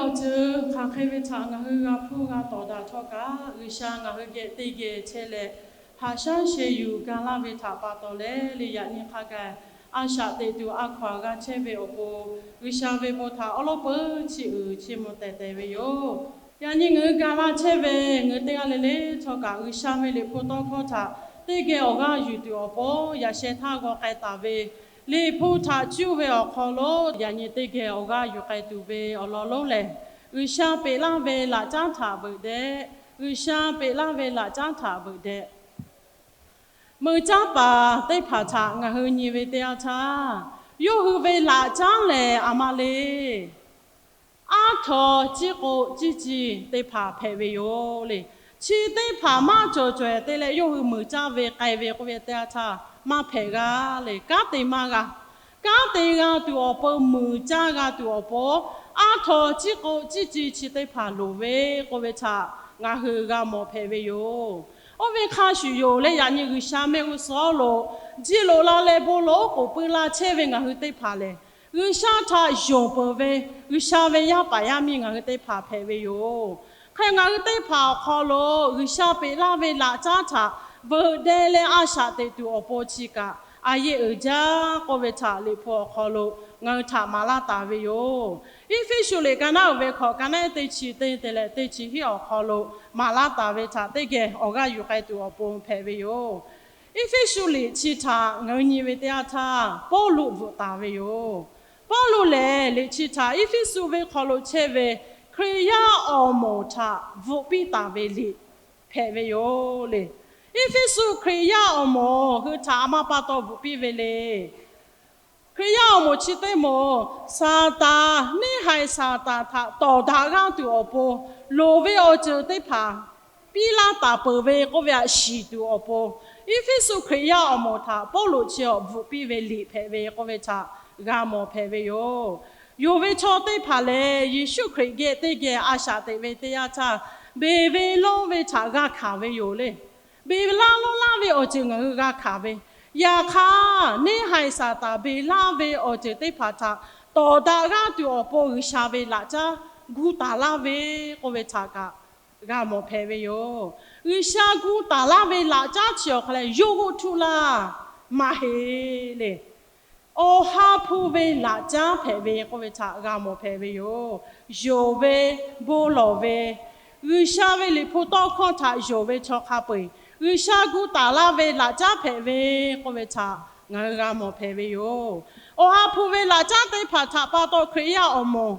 Awˬ ceuˬ hk'aˬ hk'e ve htaꞈ ngaˬ hui g'a hpuˇ g'a tawˍ daꞈ htawˇ kaꞈ, G'uiˬsha ngaˬ hui geh teˇ geh chehˇ leh, haꞈ shaˉ sheh yuˬ ga laˇ ve htaꞈ pa taw leh, le yaꞈ nyi hk'a gaˬ a shaꞈ teꞈ tuˬ a hkaw aˬ g'a chehˇ ve awˬ pon, G'uiˬsha ve bon htaꞈ awˉ lawˉ peuˬ chiˇ uiˍ chiˇ mvuh tehˬ tehˬ ve yoˬ. Yaꞈ nyi ngaˬ hui ga laˇ chehˇ ve ngaˬ hui teˇ g'aˇ le le htawˇ kaꞈ, G'uiˬsha ve liꞈ hpu tawˇ hkawˇ htaꞈ teˇ geh awˬ g'aˇ yuˬ tuˬ awˬ pon yaꞈ sheh htaˇ g'aw k'ai taˍ ve, liꞈ hpu htaꞈ cuˇ ve awˬ hk'aw lo yaꞈ nyi teˇ geh awˬ g'aˇ yuˬ k'ai tuˬ ve awˬ lawn lonˉ lehˬ, G'uiˬsha peꞈ laˇ ve laꞈ caˉ htaꞈ veuꞈ deh. G'uiˬsha peꞈ laˇ ve laꞈ caˉ htaꞈ veuꞈ deh. Meuꞈ caˉ paˍ teˇ hpaˍ htaꞈ ngaˬ hui nyi ve teˇ yanˇ htaˇ, yawˇ hui ve laꞈ caˉ lehˬ aˬ ma le, aˉ htaw ciˉ k'o ciˉ ci teˇ hpaˍ hpehꞈ ve yoˬ le. Chi teˇ hpaˍ maˇ cawˬ cawehˬ te leh yawˇ hui meuꞈ caˇ ve k'ai ve k'oˆ ve teˇ yanˇ htaˇ maˇ hpehꞈ g'a le. Kanˉ te maˇ g'a. Kanˉ te g'a tuˬ awˬ pon, meuꞈ caˇ g'a tuˬ awˬ pon, aˉ htaw ciˉ k'o ciˉ ci chi teˇ hpaˍ loˍ ve k'oˆ ve htaꞈ ngaˬ hui g'a mawˬ hpehꞈ ve yoˬ. Oˇ ve hk'a shuˍ yoˬ le, yaꞈ nyi G'uiˬsha mehˆ g'uˇ suhˍ lo ji loꞈ la leh bon lawˬ oˉ k'oˍ pui la chehˇ ve ngaˬ hui teˇ hpaˍ lehˬ, G'uiˬsha htaꞈ yonˍ peuˬ ve, G'uiˬsha ve yaˇ paˍ yaˇ miˇ ngaˬ hui teˇ hpaˍ hpehꞈ ve yoˬ. Hk'e ngaˬ hui teˇ hpaˍ awˬ hk'aw lo G'uiˬsha peꞈ laˇ ve laꞈ caˉ htaꞈ veuꞈ deh leh a shaꞈ teꞈ tuˬ awˬ pon chi kaꞈ a yeˆ uiˍ jaˇ k'oˆ ve htaꞈ liꞈ hpu awˬ hk'aw lo ngaˬ hui htaꞈ maˍ laˇ taˍ ve yoˬ. Eˇfeˇsuꞈ liꞈ ka naˉ uiˍ ve hkawꞈ ka naˉ teˇ chi teˇ te leh teˇ chi hiˆ awˬ hk'aw lo maˍ laˇ taˍ ve htaꞈ teˇ geh awˬ g'aˇ yuˬ k'ai tuˬ awˬ pon hpehꞈ ve yoˬ. Eˇfeˇsuꞈ liꞈ chi htaꞈ ngaˬ hui nyi ve teˇ yanˇ htaˇ, Pawˇluꞈ bvuhꞈ taˍ ve yoˬ. Pawˇluꞈ lehˬ, liꞈ chi htaꞈ Eˇfeˇsuꞈ ve hk'aw lo chehˇ ve Hkriꞈ yaˇ awˬ moˍ htaꞈ bvuhꞈ piˇ taˍ ve liꞈ hpehꞈ ve yoˬ le. Eˇfeˇsuꞈ Hkriꞈ yaˇ awˬ moˍ hui htaꞈ aˬ ma pa taw bvuhꞈ piˇ ve le. Hkriꞈ yaˇ awˬ moˍ chi teˇ moˍ, Saˍtanˍ, neˇ haiˬ Saˍtanˍ htaꞈ tawˍ daꞈ g'aˇ tuˬ awˬ pon, loˍ ve awˬ ceuˬ teˇ hpaˍ piˇ laˇ taˍ peuˬ ve k'oˆ ve htaꞈ shiˍ tuˬ awˬ pon, Eˇfeˇsuꞈ Hkriꞈ yaˇ awˬ moˍ htaꞈ Pawˇluꞈ chi awˬ bvuhꞈ piˇ ve liꞈ hpehꞈ ve k'oˆ ve htaꞈ g'a mawˬ hpehꞈ ve yoˬ. Yonˍ ve chaw teˇ hpaˍ lehˬ, Yeˍsuˆ Hkriꞈ geh teˇ geh a shaꞈ teꞈ ve teˇ yanˇ htaˇ, beˬ ve lawˇ ve htaꞈ g'a hkanˍ ve yoˬ le. Beˬ laˇ lawˇ laˇ ve awˬ ceuˬ ngaˬ hui g'a hkanˍ ve, yaꞈ hk'aˇ neˇ haiˬ Saˍtanˍ beˬ laˇ ve awˬ ceuˬ teˇ hpaˍ htaꞈ tawˍ daꞈ g'aˇ tuˬ awˬ pon G'uiˬsha ve laꞈ caˉ gu taˍ laˇ ve k'oˆ ve htaꞈ kaꞈ g'a mawˬ hpehꞈ ve yoˬ. G'uiˬsha gu taˍ laˇ ve laꞈ caˉ chi awˬ hk'aw leh yawˇ g'oˆ htuˇ laˇ maˇ heˆ le. Awˬ ha hpu ve laꞈ caˉ hpehꞈ ve k'oˆ ve htaꞈ g'a mawˬ hpehꞈ ve yoˬ. Yonˍ ve, bon lawˬ ve, G'uiˬsha ve liꞈ hpu tawˇ hkawˇ htaꞈ yonˍ ve chaw hk'a peu-eˬ, G'uiˬsha gu taˍ laˇ ve laꞈ caˉ hpehꞈ ve k'oˆ ve htaꞈ ngaˬ hui g'a mawˬ hpehꞈ ve yoˬ. Awˬ ha hpu ve laꞈ caˉ teˇ hpaˍ htaꞈ pa taw Hkriꞈ yaˇ awˬ moˍ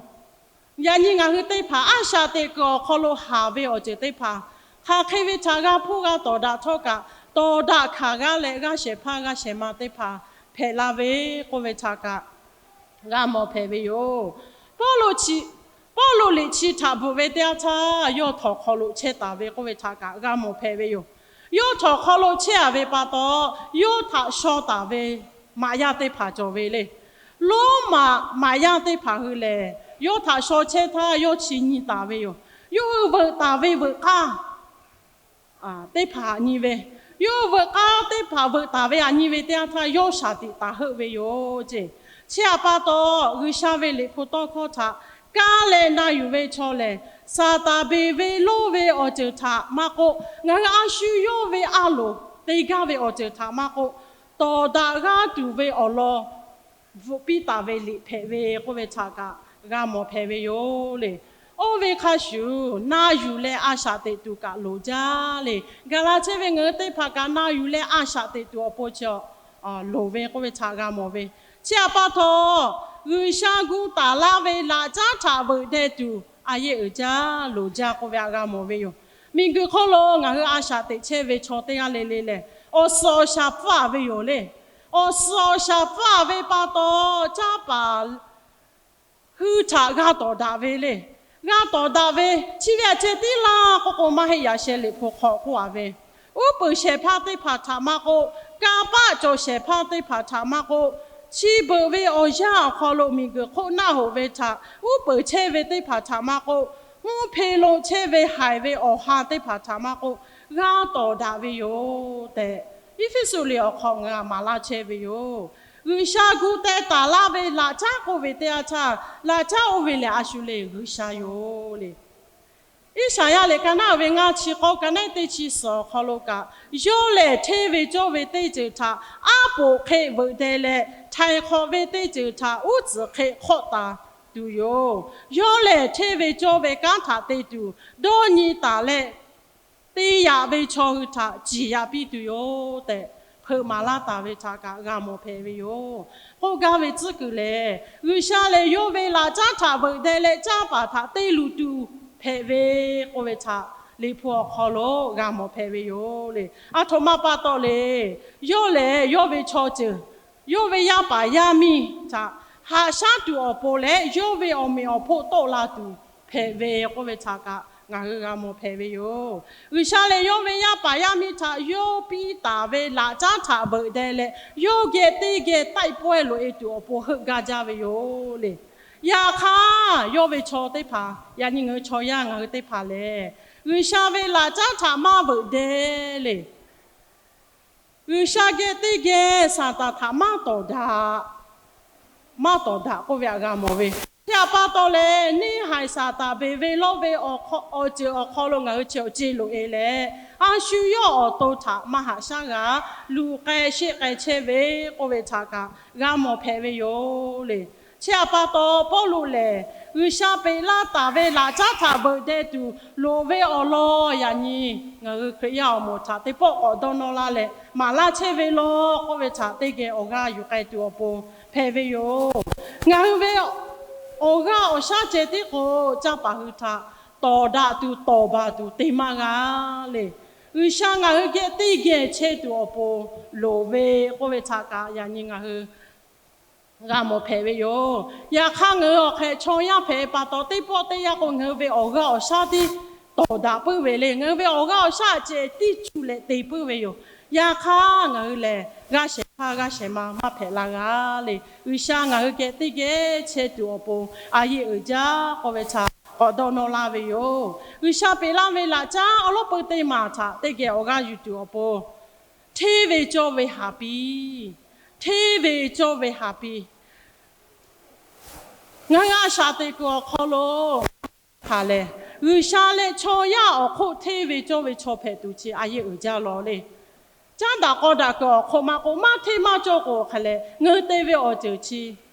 yaꞈ nyi ngaˬ hui teˇ hpaˍ a shaꞈ teꞈ kuiˬ awˬ hk'aw lo haˍ ve awˬ ceuˬ teˇ hpaˍ, hk'aˬ hk'e ve htaꞈ g'a hpuˇ g'a tawˍ daꞈ htawˇ kaꞈ, tawˍ daꞈ hkanˍ g'aˇ leh g'aˇ shehˍ hpaˇ g'aˇ shehˍ ma teˇ hpaˍ hpehꞈ la ve k'oˆ ve htaꞈ kaꞈ g'a mawˬ hpehꞈ ve yoˬ. Pawˇluꞈ chi, Pawˇluꞈ liꞈ chi htaꞈ bvuhꞈ ve teˇ yanˇ htaˇ, yawˇ htawnˍ hk'aw lo chehˇ taˍ ve k'oˆ ve htaꞈ kaꞈ g'a mawˬ hpehꞈ ve yoˬ. Yawˇ htawnˍ hk'aw lo chehˇ a ve pa taw, yawˇ htaꞈ shaw taˍ ve maꞈ yaˇ teˇ hpaˍ cawˬ ve le. Loˉmaꞈ maꞈ yaˇ teˇ hpaˍ hui lehˬ, yawˇ htaꞈ shaw chehˇ htaˇ yawˇ chi nyi taˍ ve yoˬ. Yawˇ hui veuꞈ taˍ ve veuꞈ k'aˇ teˇ hpaˍ aꞈ nyi ve, yawˇ hui veuꞈ k'aˇ teˇ hpaˍ veuꞈ taˍ ve aꞈ nyi ve teˇ yanˇ htaˇ, yawˇ shaˍ tiꞈ taˍ heuˆ ve yoˬ ceˇ. Chi htaꞈ pa taw, G'uiˬsha ve liꞈ hpu tawˇ hkawˇ htaꞈ kaˇ leh na yuˬ ve chaw lehˬ, Saˍtanˍ beˬ ve lawˇ ve awˬ ceuˬ htaꞈ maˇ k'oˆ, ngaˬ hui a shu yawˇ ve a loˍ te gaˇ ve awˬ ceuˬ htaꞈ maˇ k'oˆ, tawˍ daꞈ g'aˇ tuˬ ve awˬ lawn bvuhꞈ piˇ taˍ ve liꞈ hpehꞈ ve k'oˆ ve htaꞈ kaꞈ g'a mawˬ hpehꞈ ve yoˬ le. Oˇ ve hk'a shuˍ, na yuˬ leh a shaꞈ teꞈ tuˬ kaꞈ loˍ jaˇ le. Gaˬ la chehˇ ve ngaˬ hui teˇ hpaˍ kaꞈ na yuˬ leh a shaꞈ teꞈ tuˬ awˬ pon chi loˍ ve k'oˆ ve htaꞈ g'a mawˬ ve. Chi htaꞈ pa taw, G'uiˬsha gu taˍ laˇ ve laꞈ caˉ htaꞈ veuꞈ deh tuˬ a yeˆ uiˍ jaˇ loˍ jaˇ k'oˆ ve htaꞈ g'a mawˬ ve yoˬ. Miˬguiˬ hk'oˆ lo ngaˬ hui a shaꞈ teꞈ chehˇ ve chaw teˇ g'aˇ le le lehˬ, awˬ suhˍ awˬ shaˍ pfuhˇ a ve yoˬ le. Awˬ suhˍ awˬ shaˍ pfuhˇ a ve pa taw, caˇ paˍ hui htaꞈ g'a tawˍ daꞈ ve le. G'a tawˍ daꞈ ve, chi ve aꞈ ceh tiˉ laˇ k'oˆ k'o, maˇ heˆ. Yaꞈ sheh liꞈ hpu hk'aw k'oˆ a ve, uˉ peunˍ shehˍ hpaˇ teˇ hpaˍ htaꞈ maˇ k'oˆ, kanˇ paˆ cawˬ shehˍ hpaˇ teˇ hpaˍ htaꞈ maˇ k'oˆ, chi beuꞈ ve awˬ yanˇ awˬ hk'aw lo miˬguiˬ hk'oˆ naˆ hoꞈ ve htaꞈ uˉ peunˍ chehˇ ve teˇ hpaˍ htaꞈ maˇ k'oˆ, mvuhˇ hpe lo chehˇ ve haiˬ ve awˬ ha teˇ hpaˍ htaꞈ maˇ k'oˆ, g'a tawˍ daꞈ ve yoˬ tehꞈ, Eˇfeˇsuꞈ liꞈ awˬ hk'aw ngaˬ maˍ laˇ chehˇ ve yoˬ. G'uiˬsha gu teh taˍ laˇ ve laꞈ caˉ k'oˆ ve teˇ yanˇ htaˇ, laꞈ caˉ oˇ ve lehˬ a shu le G'uiˬsha yoˬ le. Iˉsaˍyaˆ lehˬ ka naˉ uiˍ ve ngaˇ chi k'awˇ, ka naˉ teˇ chi suhˍ awˬ hk'aw lo kaꞈ, yawˇ lehˬ hteˇ ve cawˇ ve teˇ ceuˬ htaꞈ aˉ poꞈ hk'e veuꞈ deh leh, htaiˍ hk'awꞈ ve teˇ ceuˬ htaꞈ uˉ tcuhˍ hk'e hk'awˆ taˍ tuˬ yoˬ. Yawˇ lehˬ hteˇ ve cawˇ ve kanˉ htaꞈ te tuˬ dawˇ nyi taˍ leh, te yaꞈ ve chaw hui htaꞈ ciˍ yaꞈ piˇ tuˬ yoˬ tehꞈ, hpeuꞈ maˍ laˇ taˍ ve htaꞈ kaꞈ g'a mawˬ hpehꞈ ve yoˬ. K'oˆ gaˇ ve tcuhˉ kuiˬ lehˬ, G'uiˬsha lehˬ yawˇ ve laꞈ caˉ htaꞈ veuꞈ deh leh, canˇ paˍ htaꞈ te luˬ tuˬ hpehꞈ ve k'oˆ ve htaꞈ Liꞈ hpu awˬ hk'aw lo g'a mawˬ hpehꞈ ve yoˬ le. Aˬ htoꞈ ma pa taw le, yawˇ lehˬ yawˇ ve chaw ceuˬ, yawˇ ve yaˇ paˍ yaˇ miˇ htaꞈ haꞈ shaˉ tuˬ awˬ pon leh, yawˇ ve awˬ meꞈ awˬ hponˇ tawˆ la tuˬ hpehꞈ ve k'oˆ ve htaꞈ kaꞈ ngaˬ hui g'a mawˬ hpehꞈ ve yoˬ. G'uiˬsha lehˬ yawˇ ve yaˇ paˍ yaˇ miˇ htaꞈ yawˇ piˇ taˍ ve laꞈ caˉ htaꞈ veuꞈ deh leh, yawˇ geh teˇ geh taiˆ pawehˇ loꞈ e tuˬ awˬ pon heuˆ gaˇ jaˇ ve yoˬ le. Yaꞈ hk'aˇ, yawˇ ve chaw teˇ hpaˍ, yaꞈ nyi ngaˬ hui chaw yaˇ ngaˬ hui teˇ hpaˍ lehˬ, G'uiˬsha ve laꞈ caˉ htaꞈ maˇ veuꞈ deh le. G'uiˬsha geh teˇ geh Saˍtanˍ htaꞈ maˇ tawˍ daꞈ, maˇ tawˍ daꞈ k'oˆ ve htaꞈ g'a mawˬ ve. Chi htaꞈ pa taw leh, neˇ haiˬ Saˍtanˍ beˬ ve lawˇ ve awˬ ceuˬ awˬ hk'aw lo ngaˬ hui chi awˬ ce loꞈ e leh, a shu yawˇ awˬ to htaꞈ maˇ haꞈ shaˉ g'a, luˬ k'ai sheˆ k'ai chehˇ ve k'oˆ ve htaꞈ kaꞈ g'a mawˬ hpehꞈ ve yoˬ le. Chi htaꞈ pa taw, Pawˇluꞈ lehˬ G'uiˬsha peꞈ laˇ taˍ ve laꞈ caˉ htaꞈ veuꞈ deh tuˬ loˍ ve awˬ lawn yaꞈ nyi ngaˬ hui Hkriꞈ yaˇ awˬ moˍ htaꞈ teˇ pawˆ k'awꞈ dawˇ nawˇ laˇ leh, maˍ laˇ chehˇ ve law k'oˆ ve htaꞈ teˇ geh awˬ g'aˇ yuˬ k'ai tuˬ awˬ pon hpehꞈ ve yoˬ. Ngaˬ hui ve awˬ g'aˇ awˬ shaˉ ceh tiˉ k'o, canˇ paˍ hui htaꞈ tawˍ daꞈ tuˬ tawˍ baˬ tuˬ te maˇ g'a le. G'uiˬsha ngaˬ hui geh teˇ geh chehˇ tuˬ awˬ pon loˍ ve k'oˆ ve htaꞈ kaꞈ yaꞈ nyi ngaˬ hui g'a mawˬ hpehꞈ ve yoˬ. Yaꞈ hk'aˇ, ngaˬ hui awˬ hk'e chaw yaˇ hpehꞈ pa taw, teˇ pawˆ teˇ yanˇ k'o ngaˬ hui ve awˬ g'aˇ awˬ shaˉ tiˉ tawˍ daꞈ puiˉ ve le. Ngaˬ hui ve awˬ g'aˇ awˬ shaˉ ceh tiˉ cuˇ leh te puiˉ ve yoˬ. Yaꞈ hk'aˇ, ngaˬ hui lehˬ g'aˇ shehˍ hpaˇ g'aˇ shehˍ ma maˇ hpehꞈ la g'a le. G'uiˬsha ngaˬ hui geh teˇ geh chehˇ tuˬ awˬ pon a yeˇ uiˍ jaˇ k'oˆ ve htaꞈ k'awꞈ dawˇ nawˇ laˇ ve yoˬ. G'uiˬsha peꞈ laˇ ve laꞈ caˉ awˬ lawn peu teˇ maˬ htaꞈ teˇ geh awˬ g'aˇ yuˬ tuˬ awˬ pon, hteˇ ve cawˇ ve haˍ piˇ, hteˇ ve cawˇ ve haˍ piˇ. Ngaˬ hui a shaꞈ teꞈ kuiˬ awˬ hk'aw lo hk'aˬ lehˬ, G'uiˬsha leh chaw yaˇ awˬ hk'oˆ hteˇ ve cawˇ ve chaw hpehꞈ tuˬ chi a yeˇ uiˍ jaˇ law le. Caˉ daꞈ k'aw daꞈ kuiˬ awˬ hk'oˆ maˇ k'oˆ, maˇ hteˇ maˇ cawˇ k'o hk'aˬ lehˬ, ngaˬ hui te ve awˬ ceuˬ chi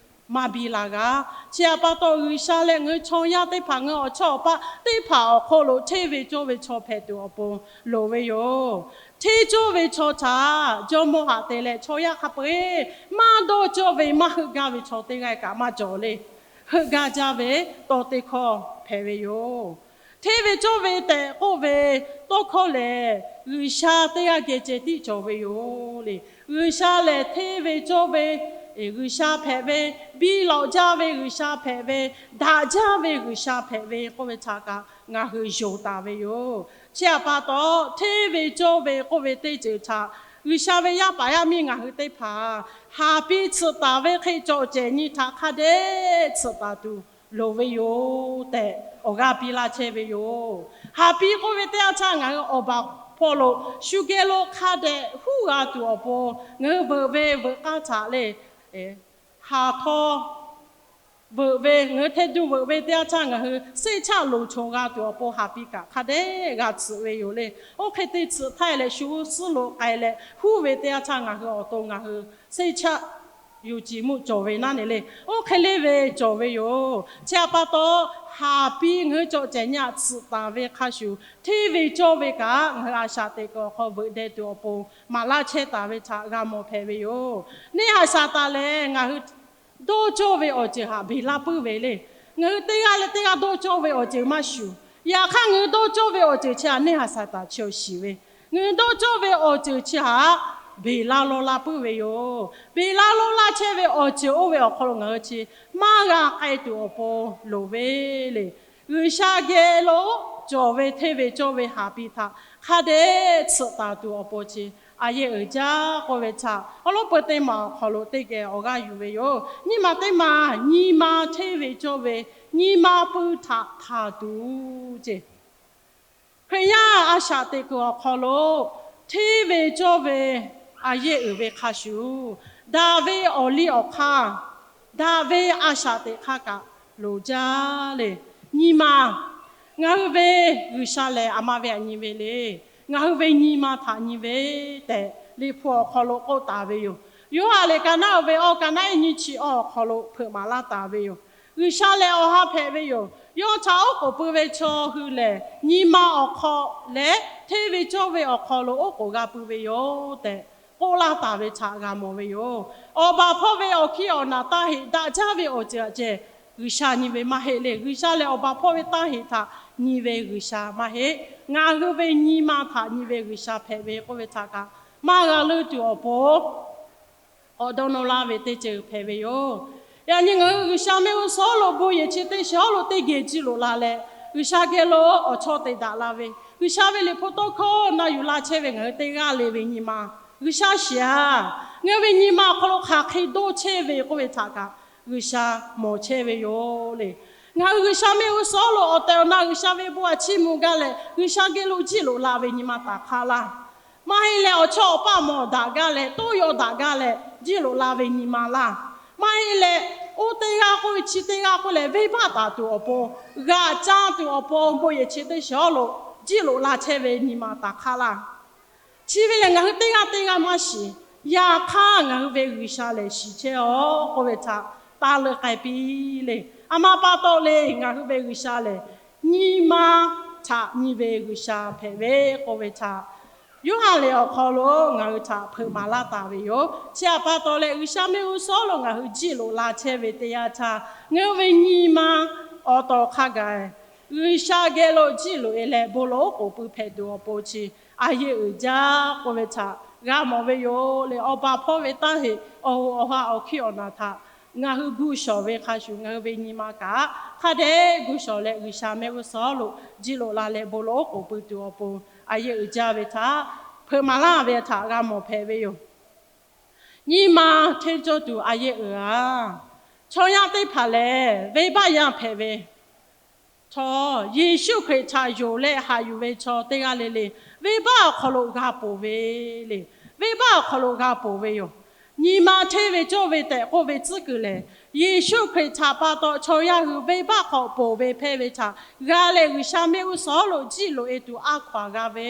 maˇ biˇ la g'a. Chi htaꞈ pa taw, G'uiˬsha leh ngaˬ hui chaw yaˇ teˇ hpaˍ, ngaˬ hui awˬ chawˇ awˬ paˆ teˇ hpaˍ awˬ hk'oˆ lo hteˇ ve cawˇ ve chaw hpehꞈ tuˬ awˬ pon loˍ ve yoˬ. Hteˇ cawˇ ve chaw htaꞈ jawˇmawˇ haꞈ te leh chaw yaˇ hk'a peu-eˬ maˇ dawˇ cawˇ ve maˇ heuˆ gaˇ ve chaw teˇ g'aˇ kaꞈ maˇ cawˬ le. Heuˆ gaˇ jaˇ ve tawˇ teˇ hkawˇ hpehꞈ ve yoˬ. Hteˇ ve cawˇ ve tehꞈ k'oˆ ve tawˇ hkawˇ lehˬ, G'uiˬsha teˇ g'aˇ geh ceh tiˉ cawˬ ve yoˬ le. G'uiˬsha lehˬ hteˇ ve cawˇ ve G'uiˬsha hpehꞈ ve, biˇ lawꞈ jaˇ ve G'uiˬsha hpehꞈ ve, daꞈ jaˇ ve G'uiˬsha hpehꞈ ve k'oˆ ve htaꞈ kaꞈ ngaˬ hui yonˍ taˍ ve yoˬ. Chi htaꞈ pa taw, hteˇ ve cawˇ ve k'oˆ ve teˇ ceuˬ htaꞈ G'uiˬsha ve yaˇ paˍ yaˇ miˇ ngaˬ hui teˇ hpaˍ haˍ piˇ tsuhꞈ taˍ ve hk'e cawˬ cehˬ nyi htaꞈ hk'a dehꞈ tsuhꞈ taˍ tuˬ loˍ ve yoˬ tehꞈ awˬ g'aˇ piˇ laˇ chehˇ ve yoˬ. Haˍ piˇ k'oˆ ve teˇ yanˇ htaˇ ngaˬ hui awˬ baˬ hpawˇ lo shu geh lo hk'a dehꞈ huˉ g'a tuˬ awˬ pon ngaˬ hui veuꞈ ve veuꞈ k'aˇ htaꞈ le, haˍ htaw veuꞈ ve, ngaˬ hui hteˇ duˇ veuꞈ ve teˇ yanˇ htaˇ ngaˬ hui seˇ chaˆ loˍ choˬ g'a tuˬ awˬ pon haˍ piˇ kaꞈ hk'a dehꞈ g'a tsuhꞈ ve yoˬ le. Oˇ hk'e te tsuhꞈ htaˇ leh shu suhˉ lo k'ai leh huˉ ve teˇ yanˇ htaˇ ngaˬ hui awˬ to ngaˬ hui seˇ chaˆ yuˬ ciˍ mvuhˇ cawˬ ve naˉ ne le. Oˇ hk'e le ve cawˬ ve yoˬ. Chi htaꞈ pa taw, haˍ piˇ ngaˬ hui cawˬ cehˬ nyi htaꞈ tsuhꞈ taˍ ve hk'a shuˍ, hteˇ ve cawˇ ve kaꞈ ngaˬ hui a shaꞈ teꞈ kuiˬ awˬ hk'aw veuꞈ deh tuˬ awˬ pon maˍ laˇ chehˇ taˍ ve htaꞈ g'a mawˬ hpehꞈ ve yoˬ. Neˇ haiˬ Saˍtanˍ lehˬ ngaˬ hui dawˇ cawˇ ve awˬ ceuˬ htaꞈ beˬ laˇ puiˉ ve le. Ngaˬ hui teˇ g'aˇ leh teˇ g'aˇ dawˇ cawˇ ve awˬ ceuˬ maˇ shuˍ. Yaꞈ hk'aˇ, ngaˬ hui dawˇ cawˇ ve awˬ ceuˬ chi htaꞈ neˇ haiˬ Saˍtanˍ chi awˬ shiˍ ve, ngaˬ hui dawˇ cawˇ ve awˬ ceuˬ chi htaꞈ beˬ laˇ lawˇ laˇ puiˉ ve yoˬ. Beˬ laˇ lawˇ laˇ chehˇ ve awˬ ceuˬ oˇ ve awˬ hk'aw lo ngaˬ hui chi maˇ g'a k'ai tuˬ awˬ pon loˍ ve le. G'uiˬsha geh lo cawˬ ve hteˇ ve cawˇ ve haˍ piˇ htaꞈ hk'a dehꞈ tsuhꞈ taˍ tuˬ awˬ pon chi a yeˇ uiˍ jaˇ k'oˆ ve htaꞈ awˬ lawn peu teˇ maˬ awˬ hk'aw lo teˇ geh awˬ g'aˇ yuˬ ve yoˬ. Nyi ma teˇ maˬ, nyi ma hteˇ ve cawˇ ve nyi ma pui htaꞈ hkanˍ tuˬ ceˇ. Hkriꞈ yaˇ a shaꞈ teꞈ kuiˬ awˬ hk'aw lo hteˇ ve cawˇ ve a yeˇ uiˍ ve hk'a shuˍ, Daꞈ ve awˬ liˇ awˬ hk'aˇ, daꞈ ve a shaꞈ teꞈ hk'aˇ kaꞈ loˍ jaˇ le. Nyi ma, ngaˬ hui ve G'uiˬsha lehˬ aˬ ma ve aꞈ nyi ve le. Ngaˬ hui ve nyi ma htaꞈ nyi ve tehꞈ Liꞈ hpu awˬ hk'aw lo k'oˆ taˍ ve yoˬ. Yoˇhanˬ liꞈ ka naˉ uiˍ ve awˇ, ka naˉ ehˉ nyiˇ chi awˇ awˬ hk'aw lo hpeuꞈ maˍ laˇ taˍ ve yoˬ. G'uiˬsha lehˬ awˬ ha hpehꞈ ve yoˬ. Yawˇ htaꞈ oˉ k'oˍ pui ve chaw hui lehˬ, nyi ma awˬ hk'aw leh hteˇ ve cawˇ ve awˬ hk'aw lo oˉ k'oˍ g'a pui ve yoˬ tehꞈ k'oˆ laˇ taˍ ve htaꞈ g'a mawˬ ve yoˬ. Awˬ baˬ hpawˇ ve awˬ hkiˇ awˬ naˬ taˇ heꞈ, daꞈ jaˇ ve awˬ ceuˬ aꞈ ceh G'uiˬsha nyi ve maˇ heˆ le. G'uiˬsha lehˬ awˬ baˬ hpawˇ ve taˇ heꞈ htaꞈ nyi ve G'uiˬsha maˇ heˆ. Ngaˬ hui ve nyi ma htaꞈ nyi ve G'uiˬsha hpehꞈ ve k'oˆ ve htaꞈ kaꞈ maˇ g'a leuˇ tuˬ awˬ pon k'awꞈ dawˇ nawˇ laˇ ve teˇ ceuˬ hpehꞈ ve yoˬ. Yaꞈ nyi ngaˬ hui G'uiˬsha mehˆ g'uˇ suhˍ lo bon yehˬ chi teˇ shiˍ awˉ lo teˇ geh jiˇ loꞈ la leh, G'uiˬsha geh lo awˬ chawˇ te daꞈ la ve, G'uiˬsha ve Liꞈ hpu tawˇ hkawˇ na yuˬ la chehˇ ve ngaˬ hui teˇ g'aˇ le ve nyi ma G'uiˬsha shiˍ-aˬ. Ngaˬ hui ve nyi ma awˬ hk'aw lo hk'aˬ hk'e dawˇ chehˇ ve k'oˆ ve htaꞈ kaꞈ G'uiˬsha mawˬ chehˇ ve yoˬ le. Ngaˬ hui G'uiˬsha mehˆ g'uˇ suhˍ lo awˬ tehˬ awˬ na G'uiˬsha ve bon aꞈ chiˇ mvuh gaˇ leh, G'uiˬsha geh lo jiˇ loꞈ la ve nyi ma taˍ hk'aˇ laˇ. Maˇ heˆ leh awˬ chawˇ awˬ paˇ mawˬ daꞈ gaˇ leh, toˇ yaw daꞈ gaˇ leh jiˇ loꞈ la ve nyi ma laˇ. Maˇ heˆ leh oˇ teˇ g'aˇ k'oˆ ve chi teˇ g'aˇ k'oˆ leh venˇbaˆ taˍ tuˬ awˬ pon, g'aꞈ caˇ tuˬ awˬ pon bon yehˬ chi teˇ shiˍ awˉ lo jiˇ loꞈ la chehˇ ve nyi ma taˍ hk'aˇ laˇ. Chi ve lehˬ ngaˬ hui teˇ g'aˇ teˇ g'aˇ maˇ shiˍ. Yaꞈ hk'aˇ ngaˬ hui ve G'uiˬsha lehˬ shiˍ chehˇ-aˬ k'oˆ ve htaꞈ taˇ leuˆ k'ai piˇ le. Aˬ ma pa taw le, ngaˬ hui ve G'uiˬsha lehˬ nyi ma htaꞈ nyi ve G'uiˬsha hpehꞈ ve k'oˆ ve htaꞈ Yoˇhanˬ liꞈ awˬ hk'aw lo ngaˬ hui htaꞈ hpeuꞈ maˍ laˇ taˍ ve yoˬ. Chi htaꞈ pa taw leh G'uiˬsha mehˆ g'uˇ suhˍ lo ngaˬ hui jiˇ loꞈ la chehˇ ve teˇ yanˇ htaˇ, ngaˬ hui ve nyi ma awˬ tawˍ hk'a gaˬ G'uiˬsha geh lo jiˇ loꞈ-e leh bon lawˬ oˉ k'oˍ pui hpehꞈ tuˬ awˬ pon chi a yeˆ uiˍ jaˇ k'oˆ ve htaꞈ g'a mawˬ ve yoˬ le. Awˬ baˬ hpawˇ ve taˇ heꞈ, awˬ hoꞈ awˬ ha awˬ hkiˇ awˬ naˬ htaꞈ ngaˬ hui gu shawˍ ve hk'a shuˍ, ngaˬ hui ve nyi ma kaꞈ hk'a dehꞈ gu shawˍ leh G'uiˬsha mehˆ g'uˇ suhˍ lo jiˇ loꞈ la leh bon lawˬ oˉ k'oˍ pui tuˬ awˬ pon a yeˆ uiˍ jaˇ ve htaꞈ hpeuꞈ maˍ laˇ ve htaꞈ g'a mawˬ hpehꞈ ve yoˬ. Nyi ma hteˇ cawˇ tuˬ a yeˆ uiˍ-aˬ. Chaw yaˇ teˇ hpaˍ lehˬ venˇbaˆ yaˇ hpehꞈ ve chaw, Yeˍsuˆ Hkriꞈ htaꞈ yonˍ leh haꞈ yuˬ ve chaw teˇ g'aˇ le le, venˇbaˆ awˬ hk'aw lo g'a ponˬ ve le. Venˇbaˆ awˬ hk'aw lo g'a ponˬ ve yoˬ. Nyi ma hteˇ ve cawˇ ve tehꞈ k'oˆ ve tcuhˉ kuiˬ lehˬ, Yeˍsuˆ Hkriꞈ htaꞈ pa taw chaw yaˇ hui venˇbaˆ hk'aw ponˬ ve hpehˇ ve htaꞈ g'a leh G'uiˬsha mehˆ g'uˇ suhˍ lo jiˇ loꞈ-e tuˬ a hkaw-anˬ g'a ve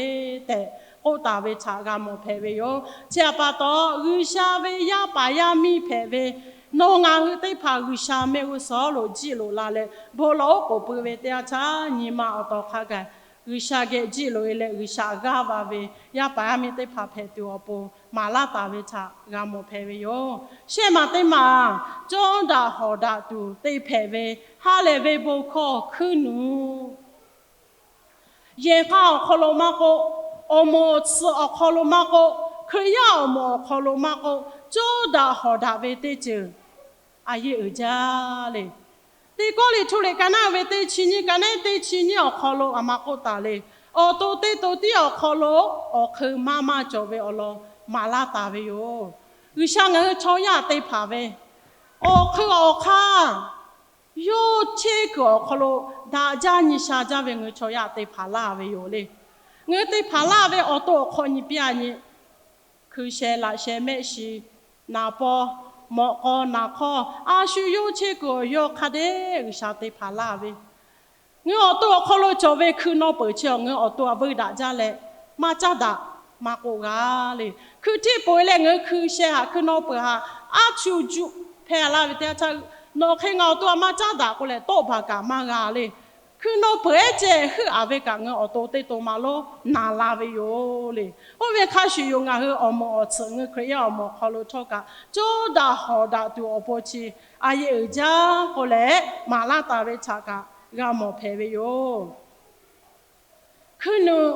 tehꞈ k'oˆ taˍ ve htaꞈ g'a mawˬ hpehꞈ ve yoˬ. Chi htaꞈ pa taw G'uiˬsha ve yaˇ paˍ yaˇ miˇ hpehꞈ ve nawˬ ngaˬ hui teˇ hpaˍ G'uiˬsha mehˆ g'uˇ suhˍ lo jiˇ loꞈ la leh bon lawˬ oˉ k'oˍ pui ve teˇ yanˇ htaˇ, nyi ma awˬ tawˍ hk'a gaˬ G'uiˬsha geh jiˇ loꞈ-e leh G'uiˬsha g'aˇ va ve yaˇ paˍ yaˇ miˇ teˇ hpaˍ hpehꞈ tuˬ awˬ pon maˍ laˇ taˍ ve htaꞈ g'a mawˬ hpehꞈ ve yoˬ. Shehˆ maˬ teˇ maˬ cawˇ daꞈ hawˍ daꞈ tuˬ te hpehꞈ ve ha lehˬ ve bon hkawˇ hkuiˉ nuˆ. Yehˬ k'a awˬ hk'aw lo maˇ k'oˆ, awˬ moˍ awˬ tsuhꞈ awˬ hk'aw lo maˇ k'oˆ, Hkriꞈ yaˇ awˬ moˍ awˬ hk'aw lo maˇ k'oˆ, cawˇ daꞈ hawˍ daꞈ ve teˇ ceuˬ a yeˆ uiˍ jaˇ le. Teˇ Kawˇrenˍhtuˆ liꞈ ka naˉ ve teˇ chi nyiˇ, ka naˉ teˇ chi nyiˇ awˬ hk'aw lo aˬ ma k'oˆ taˍ le. Awˬ to teˇ to tiˉ awˬ hk'aw lo awˬ hk'eun maˇ maˇ cawˬ ve awˬ lawn maˍ laˇ taˍ ve yoˬ. G'uiˬsha ngaˬ hui chaw yaˇ te hpanˍ ve awˬ hk'eun awˬ hk'aˇ yawˇ chehˇ kuiˬ awˬ hk'aw lo daꞈ jaˇ nyi sha jaˇ ve ngaˬ hui chaw yaˇ te hpanˍ laˇ ve yoˬ le. Ngaˬ hui te hpanˍ laˇ ve awˬ to awˬ hk'aw nyi piˇ-a nyi, hkui sheh laꞈ sheh mehˆ shi, naˍ paw, mawꞈ k'aw naˍ hk'awˇ, a shu yawˇ chehˇ kuiˬ awˬ yawˇ hk'a dehꞈ G'uiˬsha te hpanˍ laˇ ve. Ngaˬ hui awˬ to awˬ hk'aw lo cawˬ ve hkui naw peuˬ chi awˬ ngaˬ hui awˬ to aꞈ veu daꞈ jaˇ leh maˇ caˉ daꞈ maˇ k'oˆ g'a le. Hkui htiˇ peuˬ-e leh ngaˬ hui hkui sheh haꞈ hkui naw peuˬ haꞈ aˉ chu juˆ hpehˇ laˇ ve teˇ yanˇ htaˇ, nawˬ hk'e ngaˬ awˬ to aꞈ maˇ caˉ daꞈ k'o leh tawˆ baˬ kaꞈ maˇ g'a le. Hkui naw peuˬ ehˉ ceh heuˆ-a ve kaꞈ ngaˬ hui awˬ to teˇ to ma lonˉ naˍ la ve yoˬ le. Oˇ ve hk'a shuˍ yoˬ, ngaˬ hui awˬ moˍ awˬ tsuhꞈ ngaˬ hui Hkriꞈ yaˇ awˬ moˍ awˬ hk'aw lo htawˇ kaꞈ cawˇ daꞈ hawˍ daꞈ tuˬ awˬ pon chi a yeˆ uiˍ jaˇ k'oˆ leh maˍ laˇ taˍ ve htaꞈ kaꞈ g'a mawˬ hpehꞈ ve yoˬ. Hkuiˉ nuˆ,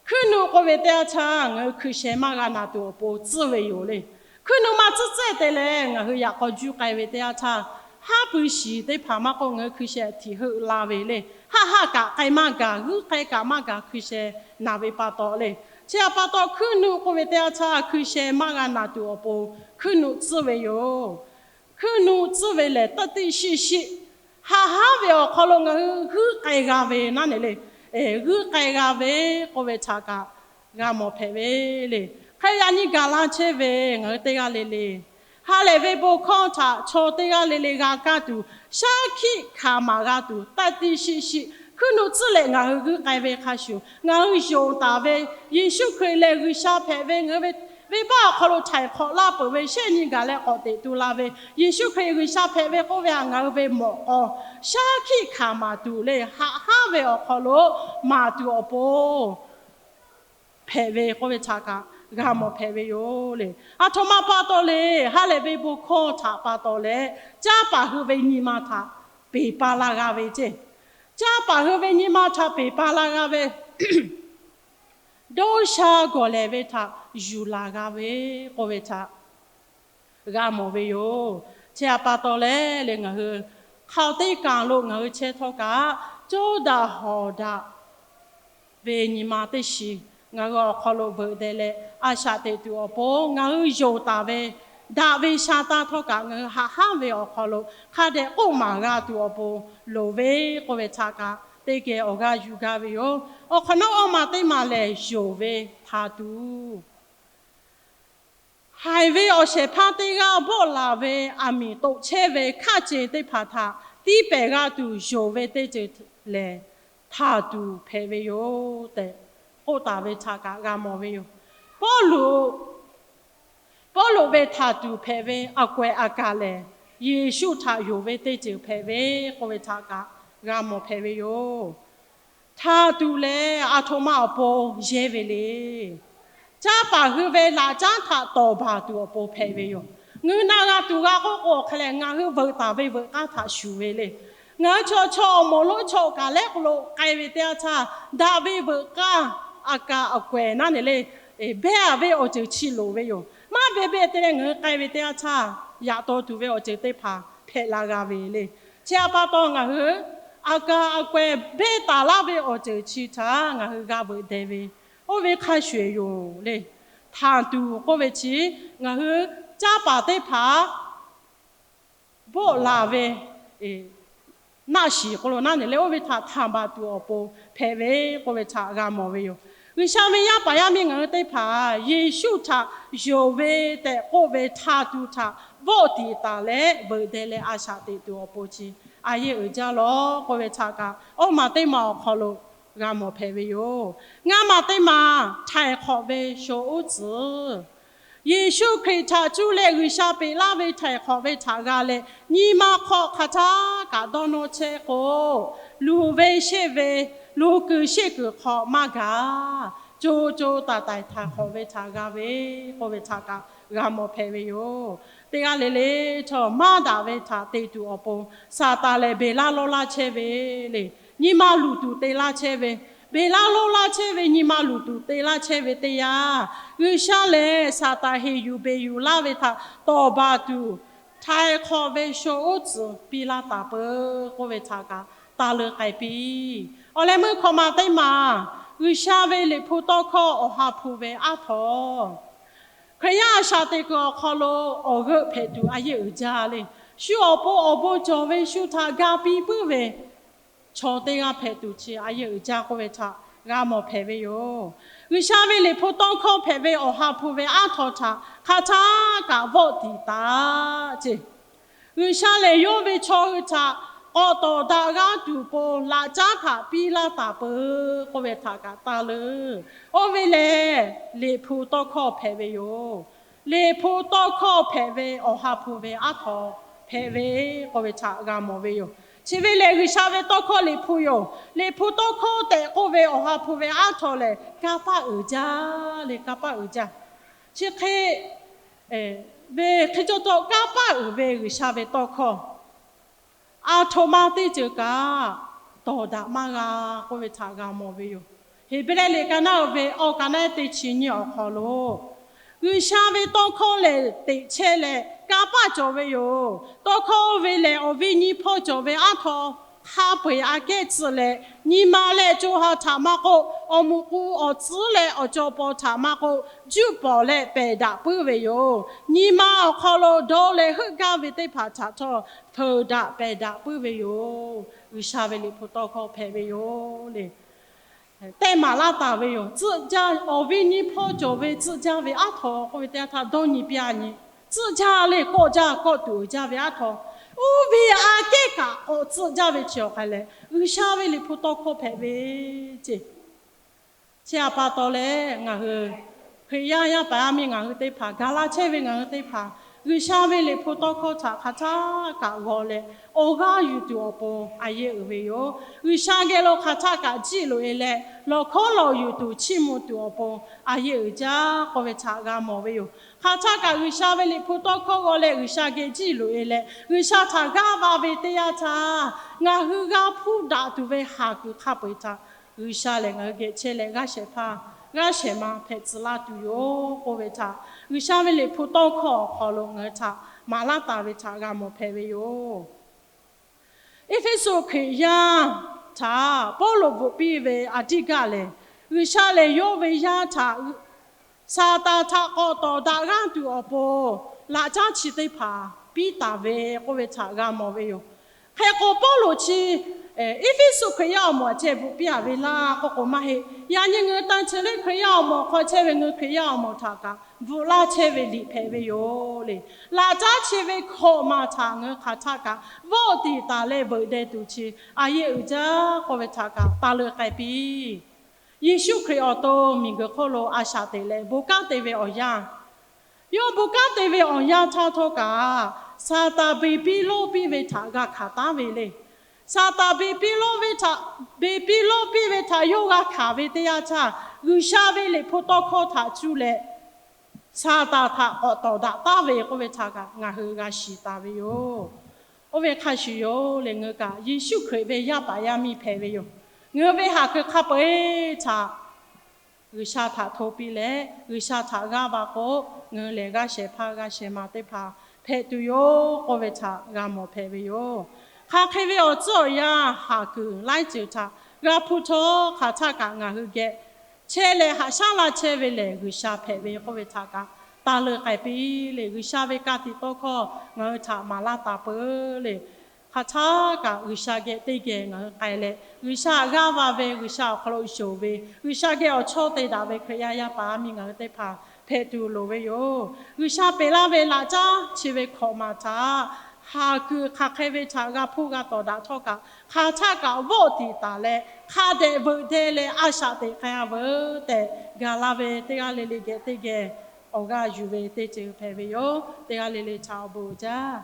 hkuiˉ nuˆ k'oˆ ve teˇ yanˇ htaˇ ngaˬ hui hkui sheh maˇ g'a naˬ tuˬ awˬ pon tcuhˇ ve yoˬ le. Hkuiˉ nuˆ maˇ tcuhˇ tcuhˇ te leh ngaˬ hui yaꞈ k'aw juˇ k'ai ve teˇ yanˇ htaˇ, haˉ pui shiˍ teˇ hpaˍ maˇ k'oˆ ngaˬ hui hkui sheh htiꞈ heuˆ la ve le. Haˆ haˆ kaꞈ k'ai maˇ gaˬ, g'uiˇ k'ai kaꞈ maˇ gaˬ hkui sheh naˬ ve pa taw le. Chi htaꞈ pa taw hkuiˉ nuˆ k'oˆ ve teˇ yanˇ htaˇ hkui sheh maˇ g'a naˬ tuˬ awˬ pon hkuiˉ nuˆ tcuhˇ ve yoˬ. Hkuiˉ nuˆ tcuhˇ ve lehˬ, taˇ tiˆ shiˆ shiˆ haꞈ haˉ ve awˬ hk'aw lo ngaˬ hui g'uiˇ k'ai g'a ve naˉ ne le. G'uiˇ k'ai g'a ve k'oˆ ve htaꞈ kaꞈ g'a mawˬ hpehꞈ ve le. Hk'e yaꞈ nyi gaˬ la chehˇ ve ngaˬ hui teˇ g'aˇ le le, ha lehˬ ve bon hkawˇ htaꞈ chaw teˇ g'aˇ le le g'a kaˇ tuˬ, shaˉ hkiˆ hkanˍ maˍ g'a tuˬ, taˇ tiꞈ shiˍ shiˍ hkuiˉ nuˆ tcuhˉ leh ngaˬ hui g'uiˇ k'ai ve hk'a shuˍ, ngaˬ hui yonˍ taˍ ve Yeˍsuˆ Hkriꞈ lehˬ G'uiˬsha hpehꞈ ve, ngaˬ hui ve venˇbaˆ awˬ hk'aw lo htaiˍ hk'awꞈ laˇ peuˬ ve shehˆ nyi gaˬ leh k'awꞈ teꞈ tu la ve Yeˍsuˆ Hkriꞈ G'uiˬsha hpehꞈ ve k'oˆ ve htaꞈ ngaˬ hui ve mawꞈ k'aw shaˉ hkiˆ hkanˍ maˍ tuˬ le, haꞈ haˉ ve awˬ hk'aw lo maˍ tuˬ awˬ pon hpehꞈ ve k'oˆ ve htaꞈ kaꞈ g'a mawˬ hpehꞈ ve yoˬ le. Aˬ htoꞈ ma pa taw le, ha lehˬ ve bon hkawˇ htaꞈ pa taw leh, caˇ paˍ hui ve nyi ma htaꞈ peˬ pa la g'a ve ceˇ. Caˇ paˍ hui ve nyi ma htaꞈ peˬ pa la g'a ve, doˇ sha gawˬ lehˬ ve htaꞈ yuˬ laˬ g'a ve k'oˆ ve htaꞈ g'a mawˬ ve yoˬ. Chi htaꞈ pa taw leh le, ngaˬ hui hk'aˬ teˇ kaˬ lo ngaˬ hui chehˇ htawˇ kaꞈ, cawˇ daꞈ hawˍ daꞈ ve nyi ma teˇ shiˍ ngaˬ hui awˬ hk'aw lo veuꞈ deh leh, a shaꞈ teꞈ tuˬ awˬ pon ngaˬ hui yonˍ taˍ ve, daꞈ ve sha taˇ htawˇ kaꞈ ngaˬ hui haꞈ haˉ ve awˬ hk'aw lo hk'a dehꞈ k'oˆ maˍ g'a tuˬ awˬ pon loˍ ve k'oˆ ve htaꞈ kaꞈ teˇ geh awˬ g'aˇ yuˬ gaˇ ve yoˬ. Awˬ hk'awꞈ nawˉ awˇ ma teˇ ma lehˬ, yonˍ ve htaˍ tuˬ haiˬ ve awˬ shehˍ hpaˇ teˇ g'aˇ bawˆ laˬ ve aˬ miˍ toꞈ chehˇ ve hkaˆ ce teˇ hpaˍ htaꞈ tiˇ pehˍ g'a tuˬ yonˍ ve teˇ ceuˬ lehˬ, htaˍ tuˬ hpehꞈ ve yoˬ tehꞈ k'oˆ taˍ ve htaꞈ kaꞈ g'a mawˬ ve yoˬ. Pawˇluꞈ, Pawˇluꞈ ve htaˍ tuˬ hpehꞈ ve aˬ kawehˬ aˬ kaˍ lehˬ, Yeˍsuˆ htaꞈ yonˍ ve teˇ ceuˬ hpehꞈ ve k'oˆ ve htaꞈ kaꞈ g'a mawˬ hpehꞈ ve yoˬ. Htaˍ tuˬ lehˬ, aˬ htoꞈ ma awˬ pon yehˇ ve le. Caˇ paˍ hui ve laꞈ caˉ htaꞈ tawˍ baˬ tuˬ awˬ pon hpehꞈ ve yoˬ. Ngeuˬ na g'a tuˬ g'a k'oˆ k'o, hk'e lehˬ ngaˬ hui veuꞈ taˍ ve veuꞈ k'aˇ htaꞈ shuˍ ve le. Ngaˬ hui chaw chaw awˬ moˍ lonˉ chaw kaꞈ lehˉ k'o lo k'ai ve teˇ yanˇ htaˇ, daꞈ ve veuꞈ k'aˇ aˬ kaˍ aˬ kawehˬ naˉ ne le, behˇ a ve awˬ ceuˬ chi loˍ ve yoˬ. Maˇ behˇ behˇ te leh ngaˬ hui k'ai ve teˇ yanˇ htaˇ, yaꞈ taw tuˬ ve awˬ ceuˬ teˇ hpaˍ hpehꞈ la g'a ve le. Chi htaꞈ pa taw ngaˬ hui aˬ kaˍ aˬ kawehˬ behˇ taˍ laˇ ve awˬ ceuˬ chi htaꞈ ngaˬ hui g'a veuꞈ deh ve, oˇ ve hk'a shuˍ eˬ yoˬ le. Htaˍ tuˬ k'oˆ ve chi, ngaˬ hui caˇ paˍ teˇ hpaˍ bawˆ laˬ ve naˆ shiˍ k'o lo naˉ ne le, oˇ ve htaꞈ htaˍ baˬ tuˬ awˬ pon hpehꞈ ve k'oˆ ve htaꞈ g'a mawˬ ve yoˬ. G'uiˬsha ve yaˇ paˍ yaˇ miˇ ngaˬ hui teˇ hpaˍ Yeˍsuˆ htaꞈ yonˍ ve tehꞈ k'oˆ ve htaˍ tuˬ htaꞈ vawˆ tiˍ taˍ leh veuꞈ deh leh a shaꞈ teꞈ tuˬ awˬ pon chi a yehˇ uiˍ jaˇ lawˬ k'oˆ ve htaꞈ kaꞈ, awˇ ma teˇ ma awˬ hk'aw lo g'a mawˬ hpehꞈ ve yoˬ. Ngaˇ ma teˇ ma, htaiˍ hk'awꞈ ve sho uˉ tcuhˍ. Yeˍsuˆ Hkriꞈ htaꞈ cuˇ leh G'uiˬsha peꞈ laˇ ve htaiˍ hk'awꞈ ve htaꞈ g'a leh, nyi ma hk'aw hk'aˬ htaˇ kaꞈ dawˇ nawˇ chehˇ k'o, luˬ ve sheˆ ve, luˬ kuiˬ sheˆ kuiˬ hk'aw maˇ gaˬ. Co co taiˍ taiˍ htaiˍ hk'awꞈ ve htaꞈ g'a ve k'oˆ ve htaꞈ kaꞈ g'a mawˬ hpehꞈ ve yoˬ. Teˇ g'aˇ le le htawˇ, maˇ daꞈ ve htaꞈ te tuˬ awˬ pon Saˍtanˍ lehˬ beˬ laˇ lawˇ laˇ chehˇ ve le. Nyi ma luˬ tuˬ te laˇ chehˇ ve, beˬ laˇ lawˇ laˇ chehˇ ve, nyi ma luˬ tuˬ te laˇ chehˇ ve teˇ yanˇ, G'uiˬsha lehˬ Saˍtanˍ heˍ yuˬ beˬ yuˬ laˇ ve htaꞈ tawˍ baˬ tuˬ, htaiˍ hk'awꞈ ve sho uˉ tcuhˍ piˇ laˇ taˍ peuˬ k'oˆ ve htaꞈ kaꞈ taˇ leuˉ k'ai piˇ. Awˬ leh meuˇ hkawꞈ ma teˇ ma, G'uiˬsha ve liꞈ hpu tawˇ hkawˇ awˬ ha hpu ve aˉ htaw, Hkriꞈ yaˇ a shaꞈ teꞈ kuiˬ awˬ hk'aw lo awˬ g'euˆ hpehꞈ tuˬ a yehˇ uiˍ jaˇ le. Shu awˬ pon awˬ bon cawˬ ve shu htaꞈ ga piˇ puiˉ ve chaw teˇ g'aˇ hpehꞈ tuˬ chi a yehˇ uiˍ jaˇ k'oˆ ve htaꞈ g'a mawˬ hpehꞈ ve yoˬ. G'uiˬsha ve liꞈ hpu tawˇ hkawˇ hpehꞈ ve awˬ ha hpu ve aˉ htaw htaꞈ hk'aˬ htaˇ kaꞈ vawˆ tiˍ taˍ ceˇ. G'uiˬsha lehˬ yawˇ ve chaw hui htaꞈ k'awꞈ tawˍ daꞈ g'aˇ tuˬ pon laꞈ caˉ htaꞈ piˇ laˇ taˍ peuˬ k'oˆ ve htaꞈ kaꞈ taˇ leuˉ. Oˇ ve lehˬ, liꞈ hpu tawˇ hkawˇ hpehꞈ ve yoˬ. Liꞈ hpu tawˇ hkawˇ hpehꞈ ve awˬ ha hpu ve aˉ htaw hpehꞈ ve k'oˆ ve htaꞈ g'a mawˬ ve yoˬ. Chi ve lehˬ, G'uiˬsha ve tawˇ hkawˇ liꞈ hpu yoˬ. Liꞈ hpu tawˇ hkawˇ tehꞈ k'oˆ ve awˬ ha hpu ve aˉ htaw lehˬ, kanˇ paˆ uiˍ jaˇ le, kanˇ paˆ uiˍ jaˇ. Chi hk'e ve hk'e cawˇ htawˇ, kanˇ paˆ uiˍ ve G'uiˬsha ve tawˇ hkawˇ aˬ htoꞈ ma teˇ ceuˬ kaꞈ tawˍ daꞈ maˇ g'a k'oˆ ve htaꞈ g'a mawˬ ve yoˬ. Heˍbrehˇ liꞈ ka naˉ ve awˬ ka naˉ teˇ chi nyiˇ awˬ hk'aw lo, G'uiˬsha ve tawˇ hkawˇ lehˬ teꞈ chehˇ leh kanˇ paˆ cawˬ ve yoˬ. Tawˇ hkawˇ oˇ ve lehˬ, awˬ viˉ nyiˇ hpawˇ cawˬ ve aˉ htaw hk'a peu eˬ aꞈ kehˉ tcuh leh, nyi ma leh co ha htaꞈ maˇ k'oˆ, awˬ muꞈ k'u awˬ tcuhˉ leh awˬ caw paw htaꞈ maˇ k'oˆ, juˆ pawˍ leh pehˬ daꞈ puiˉ ve yoˬ. Nyi ma awˬ hk'aw lo dawˇ leh heuˆ gaˇ ve teˇ hpaˍ htaꞈ htawˇ, feuˍ daꞈ pehˬ daꞈ puiˉ ve yoˬ. G'uiˬsha ve liꞈ hpu tawˇ hkawˇ hpehꞈ ve yoˬ le. tehˇ maˍ laˇ taˍ ve yoˬ. Tcuhˆ jaˇ, awˬ viˉ nyiˇ hpawˇ cawˬ ve tcuhˆ jaˇ ve aˉ htaw k'oˆ ve teˇ yanˇ htaˇ dawˇ nyi piˇ a nyi. Tcuhˆ jaˇ le, kawˆ jaˇ kawˆ tuˬ uiˍ jaˇ ve aˉ htaw, uˉ ve aꞈ kehˉ kaꞈ k'awꞈ tcuhˆ jaˇ ve chi awˬ hk'aˬ lehˬ, G'uiˬsha ve liꞈ hpu tawˇ hkawˇ hpehꞈ ve ceˇ. Chi htaꞈ pa taw leh ngaˬ hui Hkriꞈ yaˇ yaˇ paˍ yaˇ miˇ ngaˬ hui teˇ hpaˍ, gaˬ la chehˇ ve ngaˬ hui teˇ hpaˍ, G'uiˬsha ve liꞈ hpu tawˇ hkawˇ htaꞈ hk'aˬ htaˆ kaꞈ g'aw leh awˬ g'aˇ yuˬ tuˬ awˬ pon a yeˇ uiˍ ve yoˬ. G'uiˬsha geh lo hk'aˬ htaˆ kaꞈ jiˆ loꞈ e leh, lawˬ hkawˉ lawˬ yuˬ tuˬ chiˇ mvuh tuˬ awˬ pon a yeˇ uiˍ jaˇ k'oˆ ve htaꞈ g'a mawˬ ve yoˬ. Hk'aˬ htaˆ kaꞈ G'uiˬsha ve liꞈ hpu tawˇ hkawˇ g'aw leh G'uiˬsha geh jiˆ loꞈ e leh G'uiˬsha htaꞈ g'aˇ va ve teˇ yanˇ htaˇ, ngaˬ hui g'a hpuˇ daꞈ tuˬ ve haˍ kuiˬ hk'a peu-eˬ htaꞈ G'uiˬsha lehˬ ngaˬ hui geh chehˇ leh g'aˇ shehˍ hpaˇ g'aˇ shehˍ ma hpehꞈ tcuh laˇ tuˬ yoˬ k'oˆ ve htaꞈ G'uiˬsha ve liꞈ hpu tawˇ hkawˇ awˬ hk'aw lo ngaˬ hui htaꞈ maˍ laˇ taˍ ve htaꞈ g'a mawˬ hpehꞈ ve yoˬ. Eˇfeˇsuꞈ Hkriꞈ yaˇ htaꞈ Pawˇluꞈ bvuhꞈ piˇ ve a diˇ gaˇ lehˬ, G'uiˬsha lehˬ yawˇ ve yaˇ htaꞈ Saˍtanˍ htaꞈ k'awꞈ tawˍ daꞈ g'aˇ tuˬ awˬ pon laꞈ caˉ chi teˇ hpaˍ piˇ taˍ ve k'oˆ ve htaꞈ g'a mawˬ ve yoˬ. Hk'e k'o Pawˇluꞈ chi Eˇfeˇsuꞈ Hkriꞈ yaˇ awˬ moˍ aꞈ ceh bvuhꞈ piˇ a ve laˇ k'oˆ k'o maˇ heˆ. Yaꞈ nyi ngaˬ hui tanˇ chi lehˬ Hkriꞈ yaˇ awˬ moˍ hk'aw chehˇ ve ngaˬ hui Hkriꞈ yaˇ awˬ moˍ htaꞈ kaꞈ bvuhꞈ laˇ chehˇ ve liꞈ hpehꞈ ve yoˬ le. Laꞈ caˉ chi ve hkawꞈ maˬ htaꞈ ngaˬ hui hk'aˬ htaˆ kaꞈ vawˆ tiˍ taˍ leh veuꞈ deh tuˬ chi a yeˇ uiˍ jaˇ k'oˆ ve htaꞈ kaꞈ taˇ leuˆ k'ai piˇ. Yeˍsuˆ Hkriꞈ awˬ to miˬguiˬ hk'oˆ lo a shaꞈ teꞈ leh bon kanˉ te ve awˬ yanˇ, yawˇ bon kanˉ te ve awˬ yanˇ htaˇ htawˇ kaꞈ, Saˍtanˍ beˬ piˇ lonˉ piˇ ve htaꞈ g'a hkanˍ taˉ ve le. Saˍtanˍ beˬ piˇ lonˉ ve htaꞈ, beˬ piˇ lonˉ piˇ ve htaꞈ yawˇ g'a hkanˍ ve teˇ yanˇ htaˇ, G'uiˬsha ve liꞈ hpu tawˇ hkawˇ htaꞈ cuˇ leh Saˍtanˍ htaꞈ k'awꞈ tawˍ daꞈ taˉ ve k'oˆ ve htaꞈ kaꞈ ngaˬ hui g'a shiˍ taˍ ve yoˬ. Oˇ ve hk'a shuˍ yoˬ le, ngaˬ hui kaꞈ Yeˍsuˆ Hkriꞈ ve yaˇ paˍ yaˇ miˇ hpehꞈ ve yoˬ. Ngaˬ hui ve haˍ kuiˬ hk'a peu-eˬ htaꞈ G'uiˬsha htaꞈ hto piˇ leh G'uiˬsha htaꞈ g'aˇ va k'o, ngaˬ hui lehˬ g'aˇ shehˍ hpaˇ g'aˇ shehˍ ma teˇ hpaˍ hpehꞈ tuˬ yoˬ k'oˆ ve htaꞈ g'a mawˬ hpehꞈ ve yoˬ. Hk'aˬ hk'e ve awˬ tcuhˉ awˬ yanˇ haˍ kuiˬ laiˉ ceuˬ htaꞈ g'a hpuˇ htawˇ, hk'aˬ htaˆ kaꞈ ngaˬ hui geh chehˇ leh haꞈ shaˉ laˇ chehˇ ve lehˬ G'uiˬsha hpehꞈ ve k'oˆ ve htaꞈ kaꞈ taˇ leuˆ k'ai piˇ le. G'uiˬsha ve ka tiꞈ tawˇ hkawˇ ngaˬ hui htaꞈ maˍ laˇ taˍ peuˬ le. Hk'aˬ htaˆ kaꞈ G'uiˬsha geh teˇ geh ngaˬ hui k'ai leh, G'uiˬsha g'aˇ va ve, G'uiˬsha awˬ hk'aw lo yonˍ ve, G'uiˬsha geh awˬ chawˇ te daꞈ ve Hkriꞈ yaˇ yaˇ paˍ yaˇ miˇ ngaˬ hui teˇ hpaˍ hpehꞈ tuˬ loˍ ve yoˬ. G'uiˬsha peꞈ laˇ ve laꞈ caˉ chi ve hkawꞈ maˬ htaꞈ haˍ kuiˬ hk'aˬ hk'e ve htaꞈ g'a hpuˇ g'a tawˍ daꞈ htawˇ kaꞈ, hk'aˬ htaˆ kaꞈ vawˆ tiˍ taˍ leh hk'a dehꞈ veuꞈ deh leh a shaꞈ teꞈ k'ai a veuˬ tehꞈ gaˬ la ve teˇ g'aˇ le le geh teˇ geh awˬ g'aˇ yuˬ ve teˇ ceuˬ hpehꞈ ve yoˬ. Teˇ g'aˇ le le htaꞈ awˬ bon uiˍ jaˇ.